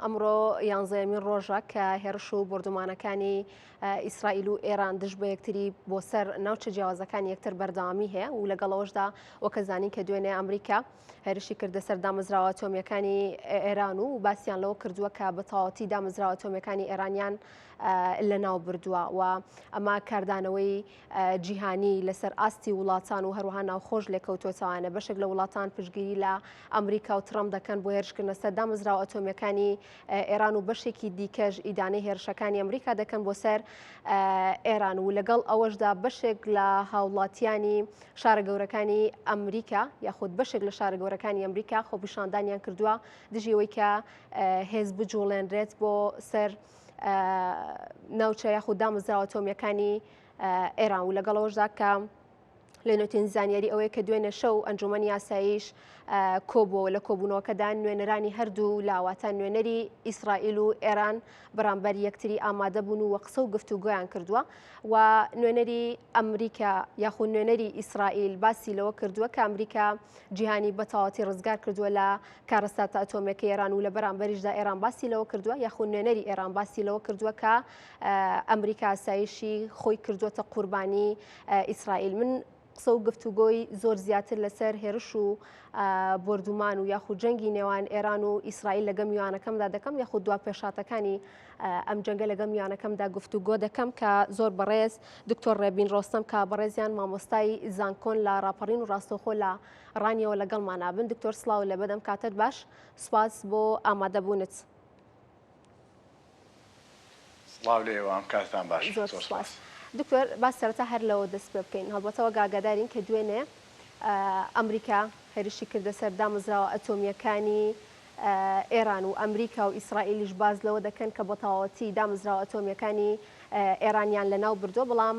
ئەمڕۆ یانزەیەمین ڕۆژە کە هێرش و بۆردومانەکانی ئیسرائیل و ئێران دژ بە یەکتری بۆ سەر ناوچە جیاوازەکانی یەکتر بەردەوامی هەیە و لەگەڵەوەشدا وەکە زانین کە دوێنێ ئەمریکا هێرشی کردە سەر دامەزراوە ئەتۆمیەکانی ئێران و باسیان لەوە کردووە کە بە تەواوەتی دامەزراوە ئەتۆمیەکانی ئێرانیان لەناو بردووە و ئەمە کاردانەوەی جیهانی لەسەر ئاستی وڵاتان و هەروەها ناوخۆش لێکەوتوەتەوانە بەشێک لە وڵاتان پشتگیری لە ئەمریکا و ترەمپ دەکەن بۆ هێرشکردنە سەر دامەزراوە ئەتۆمیەکانی ئێران و بەشێکی دیکەش ئیدانەی هێرشەکانی ئەمریکا دەکەن بۆ سەر ئێران و لەگەڵ ئەوەشدا بەشێک لە هاوڵاتیانی شارە گەورەکانی ئەمریکا یاخود بەشێک لە شارە گەورەکانی ئەمریکا خۆپیشاندانیان کردووە دژی ئەوەی کە هێز بجوڵێنرێت بۆ سەر ناوچە یاخود دامەزراوە ئەتۆمیەکانی ئێران و لەگەڵەوەشدا کە لە نوێترین زانیاری ئەوەیە کە دوێنێ شەو ئەنجومەنی یاساییش کۆبووەوە لە کۆبوونەوەکەدا نوێنەرانی هەردوو لاواتە نوێنەری ئیسرائیل و ئێران بەرامبەر یەکتری ئامادە بوون و قسە و گفتوگۆیان کردووە و نوێنەری ئەمریکا یاخود نوێنەری ئیسرائیل باسی لەوە کردووە کە ئەمریکا جیهانی بە تەواوەتی ڕزگار کردووە لە کارەساتە ئەتۆمیەکەی ئێران و لە بەرامبەریشدا ئێران باسی لەوە کردووە یاخود نوێنەری ئێران باسی لەوە کردووە کە ئەمریکا ئاسایشی خۆی کردووەتە قوربانی ئیسرائیل. من قسە و گفتوگۆی زۆر زیاتر لەسەر هێرش و بۆردومان و یاخود جەنگی نێوان ئێران و ئیسرائیل لەگە میوانەکەمدا دەکەم یاخود دوا پێشاتەکانی ئەم جەنگە لەگە میوانەکەمدا گفتوگۆ دەکەم کە زۆر بەڕێز دکتۆر ڕێبین ڕۆستەم کە بەڕێزیان مامۆستای زانکۆن لە ڕاپەڕین و ڕاستەوخۆ لە ڕانیەوە لەگەڵمانا بن. دکتۆر سڵاو لە بەدەم کاتت باش سوپاس بۆ ئامادەبوونت. سڵاو لە ئێوە ئەم کاتتان باش زۆر زۆر سوپاس سوپاس. دکتۆر با سەرەتا هەر لەوە دەست پێ بکەین هەڵبەتە وەک ئاگادارین کە دوێنێ ئەمریکا هێرشی کردە سەر دامەزراوە ئەتۆمییەکانی ئێران و ئەمریکا و ئیسرائیلیش باس لەوە دەکەن کە بە تەواوەتی دامەزراوە ئەتۆمییەکانی ئێرانیان لەناو بردووە بەڵام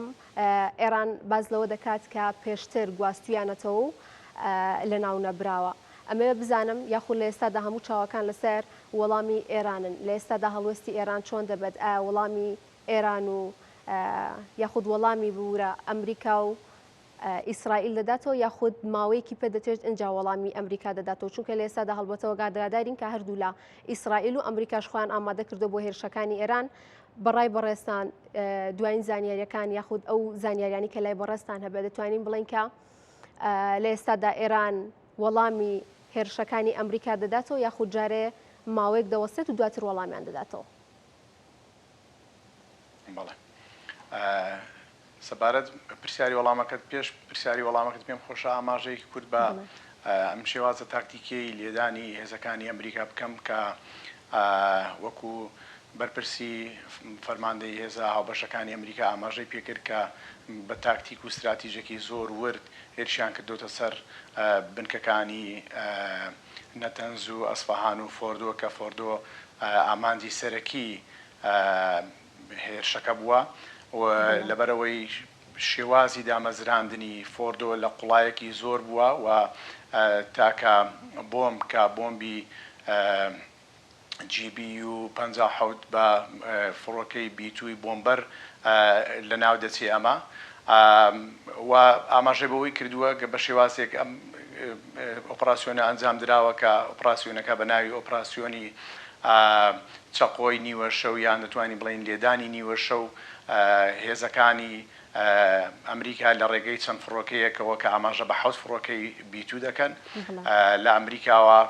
ئێران باس لەوە دەکات کە پێشتر گواستویانەتەوە و لەناو نەبراوە. ئەمەوێ بزانم یاخود لە ئێستادا هەموو چاوەکان لەسەر وەڵامی ئێرانن، لە ئێستادا هەڵوێستی ئێران چۆن دەبێت، ئایا وەڵامی ئێران و یاخود وەڵامی ببورە ئەمریکا و ئیسرائیل دەداتەوە یاخود ماوەیەکی پێ دەچێت ئینجا وەڵامی ئەمریکا دەداتەوە، چونکە لە ئێستادا هەڵبەتە وەک ئاگادارین کە هەردوولا ئیسرائیل و ئەمریکاش خۆیان ئامادە کردووە بۆ هێرشەکانی ئێران. بەڕای بەڕێزتان دوایین زانیاریەکان یاخود ئەو زانیاریانی کە لای بەڕێزتان هەبێت دەتوانین بڵێن کە لە ئێستادا ئێران وەڵامی هێرشەکانی ئەمریکا دەداتەوە یاخود جارێ ماوەیەک دەوەستێت و دواتر وەڵامیان دەداتەوە؟ بەڵێ سەبارەت پرسیاری وەڵامەکەت پێش پرسیاری وەڵامەکەت پێم خۆشە ئاماژەیەکی کورت بە ئەم شێوازە تاکتیکیەی لێدانی هێزەکانی ئەمریکا بکەم کە وەکو بەرپرسی فەرماندەی هێزە هاوبەشەکانی ئەمریکا ئاماژەی پێکرد کە بە تاکتیک و ستراتیژێکی زۆر ورد هێرشیان کردۆتە سەر بنکەکانی نەتەنز و ئەسفەهان و فۆردۆ کە فۆردۆ ئامانجی سەرەکی هێرشەکە بووە و لەبەرئەوەی شێوازی دامەزراندنی فۆردۆ لە قوڵایەکی زۆر بووە و تاکە بۆمب کە بۆمبی جی بی یو 57 بە فڕۆکەی بی توی بۆمبەر لەناو دەچێ ئەمە و ئاماژەی بەوەی کردووە کە بە شێوازێک ئەم ئۆپراسیۆنە ئەنجام دراوە کە ئۆپراسیۆنەکە بە ناوی ئۆپراسیۆنی چەقۆی نیوە شەو یان دەتوانین بڵێین لێدانی نیوە شەو هێزەکانی ئەمریکا لە ڕێگەی چەند فڕۆکەیەکەوە کە ئاماژە بە حەوت فڕۆکەی بی تو دەکەن لە ئەمریکاوە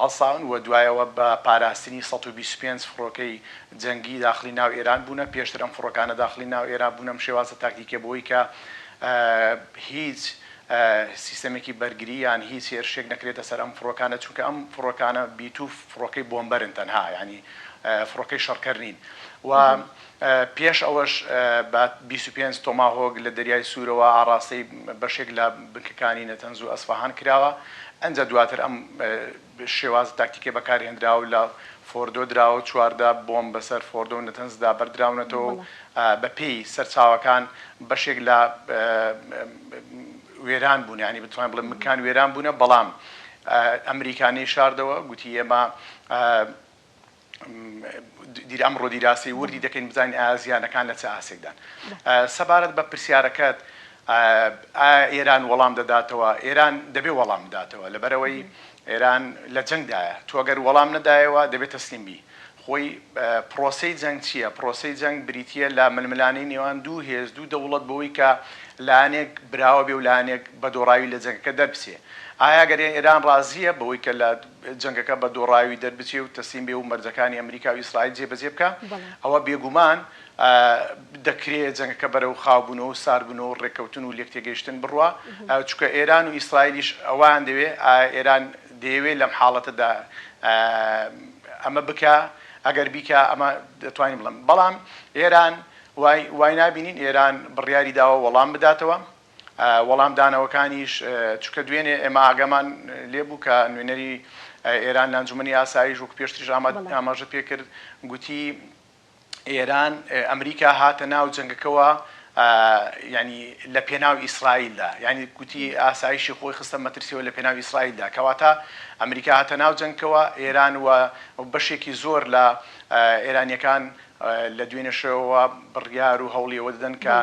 هەڵساون و دوایەوە بە پاراستنی 125 فڕۆکەی جەنگی داخڵی ناو ئێران بوونە، پێشتر ئەم فڕۆکانە داخڵی ناو ئێران بوونە، ئەم شێوازە تاکتیکیە بۆی کە هیچ سیستەمێکی بەرگری یان هیچ هێرشێک نەکرێتە سەر ئەم فڕۆکانە، چونکە ئەم فڕۆکانە بی تو فڕۆکەی بۆمبەرن تەنها یانی فڕۆکەی شەڕکەر نین و پێش ئەوەش بە 25 تۆماهۆک لە دەریای سوورەوە ئاڕاستەی بەشێک لە بنکەکانی نەتەنز و ئەسفەهان کراوە، ئەنجا دواتر ئەم شێوازە تاکتیکە بەکارهێنراوە و لە فۆردۆ دراوە و 14 بۆمب بەسەر فۆردۆ و نەتەنزدا بەردراونەتەوە و بەپێی سەرچاوەکان بەشێک لە وێران بوون یانی بتوانین بڵێم مکان وێران بوونە، بەڵام ئەمریکا نەیشاردەوە گوتی ئێمە ئەمڕۆ دیراسەی وردی دەکەین بزانین ئایا زیانەکان لە چ ئاستێکدان. سەبارەت بە پرسیارەکەت ئایا ئێران وەڵام دەداتەوە؟ ئێران دەبێ وەڵام بداتەوە لەبەرئەوەی ئێران لە جەنگدایە، تۆ گەر وەڵام نەدایەوە دەبێت تەسلیم بی. خۆی پڕۆسەی جەنگ چییە؟ پڕۆسەی جەنگ بریتییە لە ململانێی نێوان دوو هێز، دوو دەوڵەت بەوەی کە لایەنێک براوە بێ و لایەنێک بە دۆڕاوی لە جەنگەکە دەربچێ. ئایا گەر ئێران ڕازییە بەوەی کە لە جەنگەکە بە دۆڕاوی دەربچێ و تەسلیم بێ و مەرجەکانی ئەمریکا و ئیسرائیل جێبەجێ بکا، ئەوە بێگومان دەکرێ جەنگەکە بەرەو خاوبوونەوە و ساردبوونەوە و ڕێککەوتن و لێکتێگەیشتن بڕوا، چونکە ئێران و ئیسرائیلیش ئەوەیان دەوێ، ئایا ئێران دەیەوێ لەم حاڵەتەدا ئەمە بکا؟ ئەگەر بیکا ئەمە دەتوانین بڵێم، بەڵام ئێران وای وای نابینین، ئێران بڕیاری داوە وەڵام بداتەوە، وەڵامدانەوەکانیش چونکە دوێنێ ئێمە ئاگامان لێ بوو کە نوێنەری ئێران لە ئەنجومەنی ئاسایش وەکو پێشتریش ئاماژە پێکرد گوتی، ئێران ئەمریکا هاتە ناو جەنگەکەوە یانی لە پێناو ئیسرائیلدا یانی گوتی ئاسایشی خۆی خستە مەترسیەوە لە پێناو ئیسرائیلدا کەواتە ئەمریکا هاتە ناو جەنگکەوە ئێران و بەشێکی زۆر لە ئێرانیەکان لە دوێنێ شەوەوە بڕیار و هەوڵی ئەوە دەدەن کە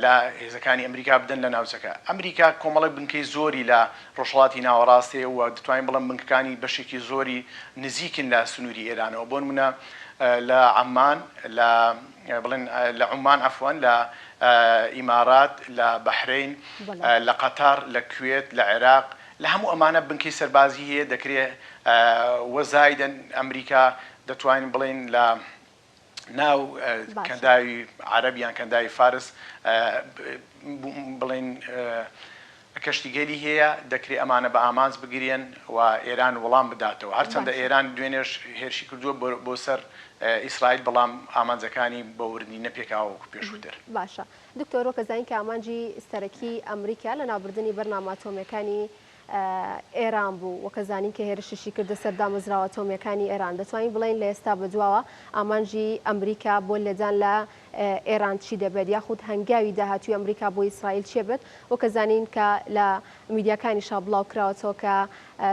لە هێزەکانی ئەمریکا بدەن لە ناوچەکە. ئەمریکا کۆمەڵێک بنکەی زۆری لە ڕۆژهەڵاتی ناوەڕاست هەیە و دەتوانین بڵێم بنکەکانی بەشێکی زۆری نزیکن لە سنووری ئێرانەوە. بۆ نموونە لە عەممان، لە بڵێن لە عومان عەفوەن، لە ئیمارات، لە بەحرەین، لە قەتەر، لە کوێت، لە عێراق، لە هەموو ئەمانە بنکەی سەربازی هەیە دەکرێ و زایدەن ئەمریکا دەتوانین بڵێین لە ناو کەنداوی عەرەب یان کەنداوی فارس بڵێین کەشتیگەلی هەیە دەکرێ ئەمانە بە ئامانج بگرێن و ئێران وڵام بداتەوە. هەرچەندە ئێران دوێنێش هێرشی کردووە بۆ سەر ئیسرائیل بەڵام ئامانجەکانی بە وردی نەپێکاوە وەکو پێشووتر. باشە دکتۆر وەک ئەزانین کە ئامانجی سەرەکی ئەمریکا لەناوبردنی بەرنامە ئەتۆمیەکانی ئێران بوو، وەک ئەزانین کە هێرشیشی کردە سەر دامەزراوە ئەتۆمییەکانی ئێران، دەتوانین بڵێین لە ئێستا بەدواوە ئامانجی ئەمریکا بۆ لێدان لە ئێران چی دەبێت یاخود هەنگاوی داهاتووی ئەمریکا بۆ ئیسرائیل چیە بێت، وەک ئەزانین کە لە میدیاکانیشا بڵاو کراوەتەوە کە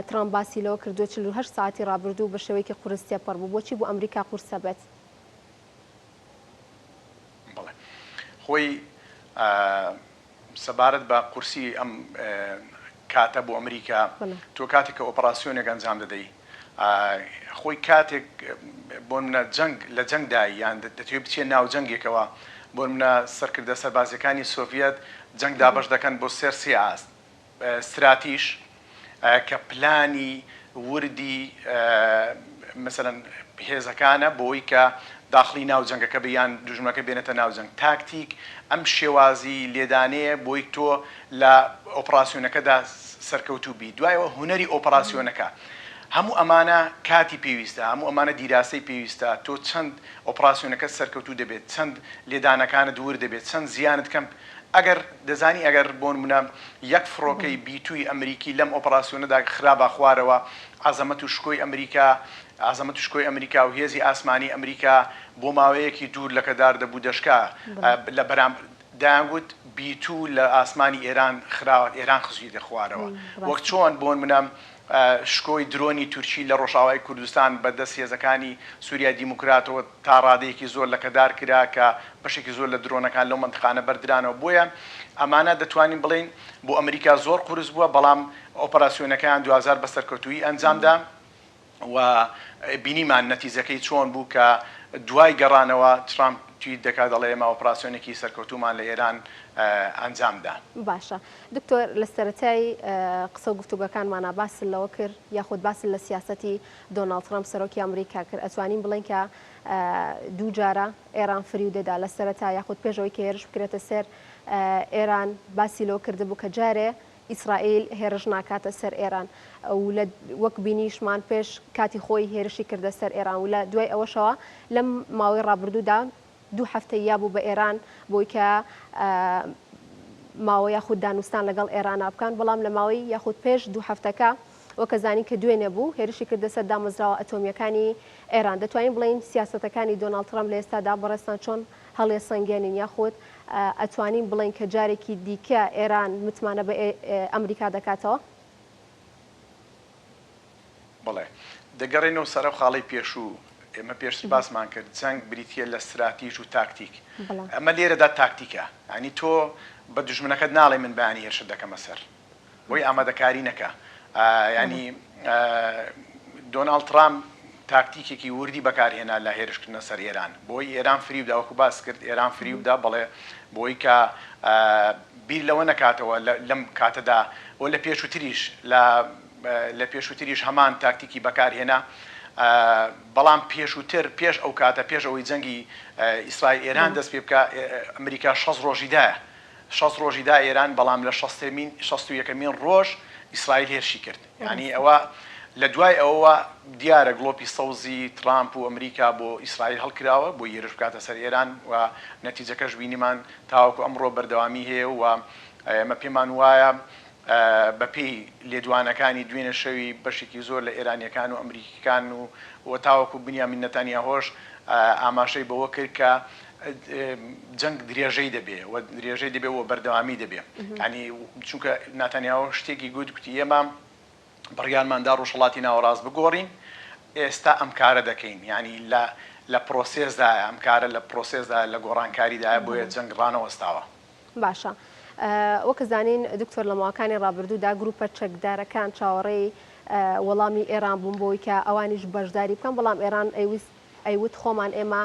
ترامپ باسی لەوە کردووە 48 سەعاتی ڕابردوو بە شێوەیەکی قورس تێپەڕ بوو، بۆچی بۆ ئەمریکا قورسە بێت؟ بەڵێ خۆی سەبارەت بە قورسی ئەم کاتە بۆ ئەمریکا، تۆ کاتێک کە ئۆپەراسیۆنێک ئەنجام دەدەی، خۆی کاتێک بۆ نمونە جەنگ لە جەنگدای یان دەتەوێت بچیە ناو جەنگێکەوە، بۆ نمونە سەرکردە سەربازیەکانی سۆڤیەت جەنگ دابەش دەکەن بۆ سێر سێ ئاست، ستراتیژ کە پلانی وردی مەسەلەن هێزەکانە بۆی کە داخڵی ناو جەنگەکە بێ یان دوژمنەکە بێنێتە ناو جەنگ، تاکتیک ئەم شێوازی لێدانەیە بۆی تۆ لە ئۆپڕاسیۆنەکەدا سەرکەوتوو بی، دوایەوە هونەری ئۆپڕاسیۆنەکە هەموو ئەمانە کاتی پێویستە، هەموو ئەمانە دیراسەی پێویستە، تۆ چەند ئۆپڕاسیۆنەکەت سەرکەوتوو دەبێت، چەند لێدانەکانت ورد دەبێت، چەند زیانت کەم ئەگەر دەزانی ئەگەر بۆنمونە یەک فڕۆکەی بی توی ئەمریکی لەم ئۆپەراسیۆنەدا خرابا خوارەوە عەزەمەت و شکۆی ئەمریکا عەزەمەت و شکۆی ئەمریکا و هێزی ئاسمانی ئەمریکا بۆ ماوەیەکی دوور لەکەدار دەبوو دەشکا لە بەرامبەر دەیانگوت بی تو لە ئاسمانی ئێران خرا ئێران خستویەتە خوارەوە وەک چۆن بۆنمونە شکۆی درۆنی تورکی لە ڕۆژئاوای کوردستان بە دەست هێزەکانی سوریای دیموکراتەوە تا ڕادەیەکی زۆر لەکەدار کرا کە بەشێکی زۆر لە درۆنەکان لەو مەنتقانە بەردرانەوە بۆیە ئەمانە دەتوانین بڵێین بۆ ئەمریکا زۆر قورس بووە بەڵام ئۆپەراسیۆنەکەیان دواجار بە سەرکەوتوویی ئەنجامدا و بینیمان نەتیجەکەی چۆن بوو کە دوای گەڕانەوە ترامپ تویت دەکات دەڵێ ئێمە ئۆپراسیۆنێکی سەرکەوتوومان لە ئێران ئەنجام دا. باشە دکتۆر لە سەرەتای قسە و گفتوگۆکانمانا باست لەوە کرد یاخود باست لە سیاسەتی دۆناڵد ترەمپ سەرۆکی ئەمریکا کرد ئەتوانین بڵێین کە دوو جارە ئێران فریو دەدا لە سەرەتا یاخود پێش ئەوەی کە هێرش بکرێتە سەر ئێران باسی لەوە کردبوو کە جارێ ئیسرائیل هێرش ناکاتە سەر ئێران و لە وەک بینیشمان پێش کاتی خۆی هێرشی کردە سەر ئێران و لە دوای ئەوەشەوە لەم ماوەی ڕابردوودا دوو هەفتەی یابوو بە ئێران بۆی کە ماوە یاخود دانوستان لەگەڵ ئێرانا بکەن، بەڵام لە ماوەی یاخود پێش دوو هەفتەکە وەک زانین کە دوێنێ بوو هێرشی کردە سەر دامەزراوە ئەتۆمییەکانی ئێران. دەتوانین بڵێین سیاسەتەکانی دۆناڵد ترەمپ لە ئێستادا بەڕێزتان چۆن هەڵیەسەنگێنین یاخود ئەتوانین بڵێین کە جارێکی دیکە ئێران متمانە بە ئەمریکا دەکاتەوە؟ بەڵێ. دەگەڕێینەوە سەر ئەو خاڵەی پێشوو، ئێمە پێشتر باسمان کرد، جەنگ بریتییە لە ستراتیژ و تاکتیک. ئەمە لێرەدا تاکتیکە. یانی تۆ بە دوژمنەکەت ناڵێی من بەیانی هێرشت دەکەمە سەر. بۆی ئامادەکاری نەکە. یانی دۆناڵد ترامپ تاکتیکێکی وردی بەکارهێنا لە هێرشکردنە سەر ئێران بۆی ئێران فریودا وەکو باس کرد ئێران فریودا بەڵێ بۆی کە بیر لەوە نەکاتەوە لەم کاتەدا و لە پێشووتریش لە لە پێشووتریش هەمان تاکتیکی بەکارهێنا بەڵام پێشووتر پێش ئەو کاتە پێش ئەوەی جەنگی ئیسرائیل ئێران دەست پێ بکا ئەمریکا 60 ڕۆژی دایە 60 ڕۆژی دا ئێران بەڵام لە شەستەمین شەست و یەکەمین ڕۆژ ئیسرائیل هێرشی کرد یانی ئەوە لە دوای ئەوەوە دیارە گڵۆپی سەوزی ترامپ و ئەمریکا بۆ ئیسرائیل هەڵکراوە بۆی هێرش بکاتە سەر ئێران و نەتیجەکەش بینیمان تاوەکو ئەمڕۆ بەردەوامی هەیە و ئێمە پێمان وایە بەپێی لێدوانەکانی دوێنێ شەوی بەشێکی زۆر لە ئێرانییەکان و ئەمریکییەکان و و تاوەکو بنیامین نەتانیاهۆش ئاماژەی بەوە کرد کە جەنگ درێژەی دەبێ و درێژەی دەبێ و بەردەوامی دەبێ یانی چونکە ناتانیاهۆ شتێکی گوت گوتی ئێمە بڕیارمان دا ڕۆژهەڵاتی ناوەڕاست بگۆڕین ئێستا ئەم کارە دەکەین یانی لە لە پرۆسێسدایە ئەم کارە لە پرۆسێسدایە لە گۆڕانکاریدایە بۆیە جەنگ ڕانەوەستاوە. باشە وەک زانین دکتۆر لە ماوەکانی ڕابردوودا گروپە چەکدارەکان چاوەڕێی وەڵامی ئێران بوون بۆی کە ئەوانیش بەشداری بکەن بەڵام ئێران ئەیویست ئەیوت خۆمان ئێمە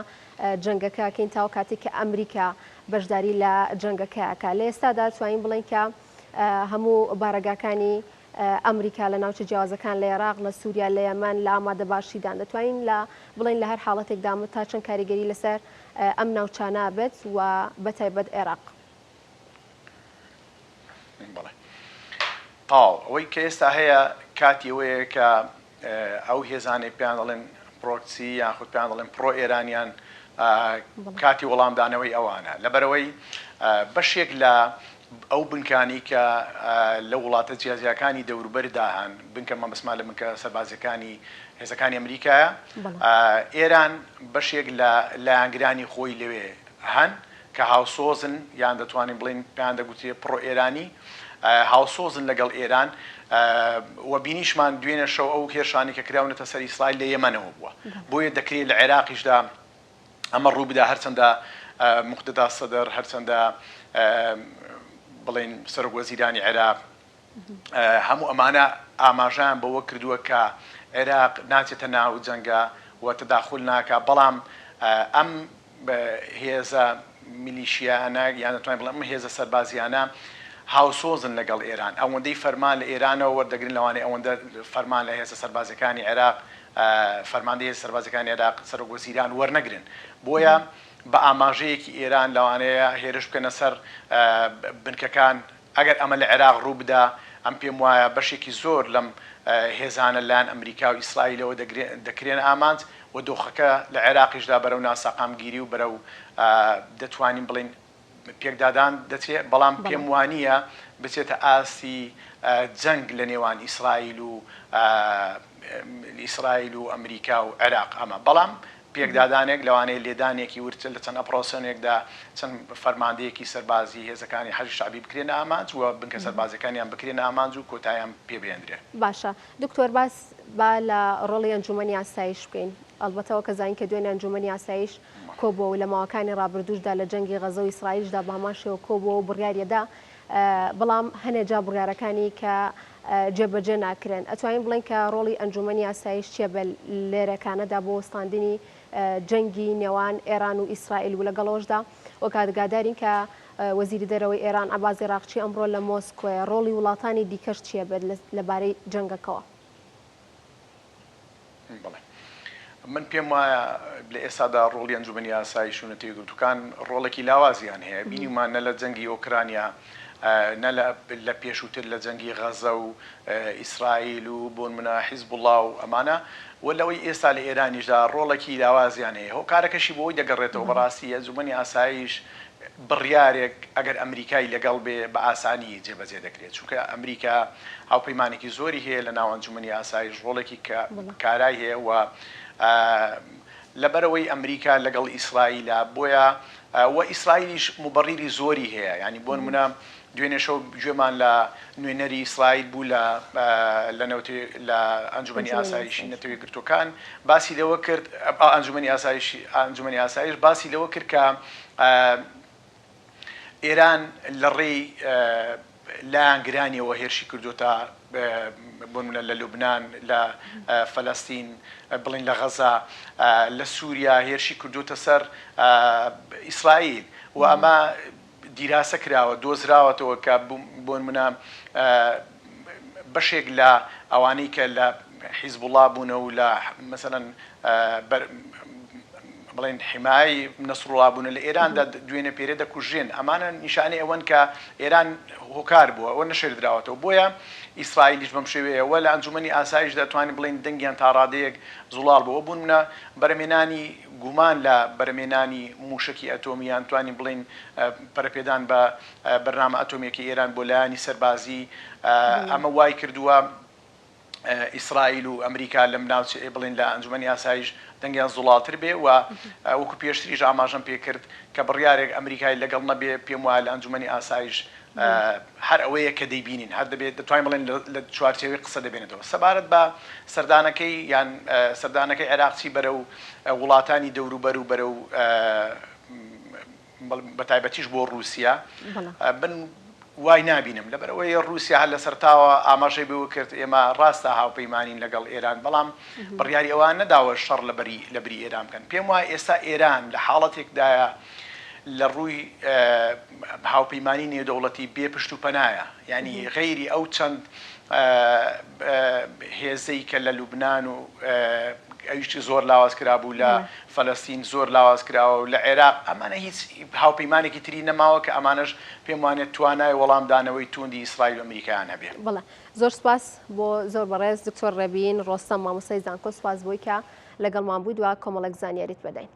جەنگەکە ئەکەین تاو کاتێک کە ئەمریکا بەشداری لە جەنگەکە ئەکا لە ئێستادا توانین بڵێین کە هەموو بارەگاکانی ئەمریکا لە ناوچە جیاوازەکان لە عێراق لە سووریا لە یەمەن لە ئامادەباشیدان دەتوانین لە بڵێین لە هەر حاڵەتێکدا تا چەند کاریگەری لەسەر ئەم ناوچانە بێت و بەتایبەت عێراق؟ بەڵێ تەواو ئەوەی کە ئێستا هەیە کاتی ئەوەیە کە ئەو هێزانەی پێیان دەڵێن پرۆکسی یاخود پێیان دەڵێن پرۆ ئێرانیان کاتی وەڵامدانەوەی ئەوانە لەبەرئەوەی بەشێک لە ئەو بنکانەی کە لە وڵاتە جیاجیاکانی دەوروبەردا هەن، بنکە مەبەستمان لە بنکە سەربازییەکانی هێزەکانی ئەمریکایە، ئێران بەشێک لە لایەنگرانی خۆی لەوێ هەن کە هاوسۆزن یان دەتوانین بڵێین پێیان دەگوترێ پڕۆ ئێرانی، هاوسۆزن لەگەڵ ئێران و بینیشمان دوێنێ شەو ئەو هێرشانەی کە کراونەتە سەر ئیسرائیل لە یەمەنەوە بووە، بۆیە دەکرێ لە عێراقیشدا ئەمە ڕووبدا هەرچەندە موقتەدا سەدر هەرچەندە بڵێین سەرۆک وەزیرانی عێراق هەموو ئەمانە ئاماژەیان بەوە کردووە کە عێراق ناچێتە ناو جەنگە و تەداخول ناکا بەڵام ئەم هێزە میلیشیانە یان دەتوانین بڵێم ئەم هێزە سەربازیانە هاوسۆزن لەگەڵ ئێران ئەوەندەی فەرمان لە ئێرانەوە وەردەگرن لەوانەیە ئەوەندە فەرمان لە هێزە سەربازیەکانی عێراق فەرماندەی هێزە سەربازیەکانی عێراق سەرۆک وەزیران وەرنەگرن بۆیە بە ئاماژەیەکی ئێران لەوانەیە هێرش بکەنە سەر بنکەکان ئەگەر ئەمە لە عێراق ڕوو بدا ئەم پێم وایە بەشێکی زۆر لەم هێزانە لایەن ئەمریکا و ئیسرائیلەوە دەکرێنە ئامانج و دۆخەکە لە عێراقیشدا بەرەو ناسەقامگیری و بەرەو دەتوانین بڵێین پێکدادان دەچێ، بەڵام پێم وانییە بچێتە ئاستی جەنگ لە نێوان ئیسرائیل و ئیسرائیل و ئەمریکا و عێراق ئەمە، بەڵام پێکدادانێک لەوانەیە لێدانێکی ورد لە چەند ئۆپراسیۆنێکدا چەند فەرماندەیەکی سەربازی هێزەکانی حەشدی شەعبی بکرێنە ئامانج و بنکە سەربازیەکانیان بکرێنە ئامانج و کۆتاییان پێ بهێندرێ. باشە دکتۆر باس با لە ڕۆڵی ئەنجومەنی ئاسایش بکەین ئەڵبەتە وەک ئەزانین کە دوێنێ ئەنجومەنی ئاسایش کۆبووە و لە ماوەکانی ڕابردووشدا لە جەنگی غەزە و ئیسرائیلشدا بە هەمان شێوە کۆبووە و بڕیاریدا بەڵام هەنێ جا بڕیارەکانی کە جێبەجێ ناکرێن ئەتوانین بڵێین کە ڕۆڵی ئەنجومەنی ئاسایش چیە بە لێرەکانەدا بۆ وەستاندنی جەنگی نێوان ئێران و ئیسرائیل و لەگەڵەوەشدا وەک ئاگادارین کە وەزیری دەرەوەی ئێران عەباس عێراقچی ئەمڕۆ لە مۆسکۆیە ڕۆڵی وڵاتانی دیکەش چیە بێت لەبارەی جەنگەکەوە؟ بەڵێ. من پێم وایە لە ئێستادا ڕۆڵی ئەنجومەنی ئاسایش و نەتەوە یەکگرتووەکان ڕۆڵێکی لاوازیان هەیە. بینیومان نە لە جەنگی ئۆکرانیا، نە لە پێشووتر لە جەنگی غەزە و ئیسرائیل و بۆ نمونە حیزبوڵا و ئەمانە و لەوەی ئێستا لە ئێرانیشدا ڕۆڵێکی لاوازیان هەیە. هۆکارەکەشی بۆ ئەوەی دەگەڕێتەوە بەڕاستی ئەنجومەنی ئاسایش بڕیارێک ئەگەر ئەمریکای لەگەڵ بێ بە ئاسانی جێبەجێ دەکرێت، چونکە ئەمریکا هاوپەیمانێکی زۆری هەیە لە ناو ئەنجومەنی ئاسایش، ڕۆڵێکی کارای هەیە و لەبەرئەوەی ئەمریکا لەگەڵ ئیسرائیلە بۆیە و ئیسرائیلیش موبەڕیری زۆری هەیە، یانی بۆ نمونە دوێنێ شەو گوێمان لە نوێنەری ئیسرائیل بوو لە لە لە ئەنجومەنی ئاسایشی نەتەوە یەکگرتووەکان باسی لەوە کرد ئەنجومەنی ئاسایشی ئەنجومەنی ئاسایش باسی لەوە کرد کە ئێران لە ڕێی لایەنگرانیەوە هێرشی کردۆتە بۆ نمونە لە لوبنان، لە فەلەستین، بڵێین لە غەزە، لە سووریا هێرشی کردووەتە سەر ئیسرائیل و ئەمە دیراسە کراوە، دۆزراوەتەوە کە بۆ نمونە بەشێک لە ئەوانەی کە لە حیزبوڵا بوونە و لە مەسەلەن بڵێن حیمایەی نەسروڵا بوونە لە ئێراندا دوێنێ پێرێ دەکوژرێن ئەمانە نیشانەی ئەوەن کە ئێران هۆکار بووە ئەوە نەشێردراوەتەوە بۆیە ئیسرائیلیش بەم شێوەیە وە لە ئەنجومەنی ئاسایشدا توانین بڵێین دەنگیان تا ڕادەیەک زوڵاڵ بووە بوونە بەرەمێنانی گومان لە بەرەمێنانی موشەکی ئەتۆمی یان توانین بڵێین پەرەپێدان بە بەرنامە ئەتۆمیەکەی ئێران بۆ لایەنی سەربازی ئەمە وای کردووە ئیسرائیل و ئەمریکا لەم ناوچەیە بڵێن لە ئەنجومەنی ئاسایش دەنگیان زوڵاڵتر بێ و وەکو پێشتریش ئاماژەم پێ کرد کە بڕیارێک ئەمریکای لەگەڵ نەبێ پێم وایە لە ئەنجومەنی ئاسایش هەر ئەوەیە کە دەیبینین هەر دەبێت دەتوانین بڵێن لە چوارچێوەی قسە دەبێنێتەوە سەبارەت بە سەردانەکەی یان سەردانەکەی عێراقچی بەرەو وڵاتانی دەوروبەر و بەرەو بەتایبەتیش بۆ ڕووسیا، من وای نابینم، لەبەرئەوەی ڕووسیا هەر لە سەرەتاوە ئاماژەی بەوە کرد ئێمە ڕاستە هاوپەیمانین لەگەڵ ئێران، بەڵام بڕیاری ئەوان نەداوە شەڕ لە بری ئێران بکەن. پێم وایە ئێستا ئێران لە حاڵەتێکدایە لە ڕووی هاوپەیمانی نێودەوڵەتی بێ پشت و پەنایە، یانی غەیری ئەو چەند هێزەی کە لە لوبنان و ئەویش زۆر لاواز کرابوو لە فەلەستین زۆر لاواز کراوە و لە عێراق ئەمانە هیچ هاوپەیمانێکی تری نەماوە کە ئەمانەش پێم وانیە توانای وەڵامدانەوەی تووندی ئیسرائیل و ئەمریکایان هەبێ. بەڵێ زۆر سوپاس بۆ زۆر بەڕێز دکتۆر ڕێبین ڕۆستەم مامۆستای زانکۆ سوپاس بۆی کە لەگەڵمان بووی دوا کۆمەڵێک زانیاریت پێداین.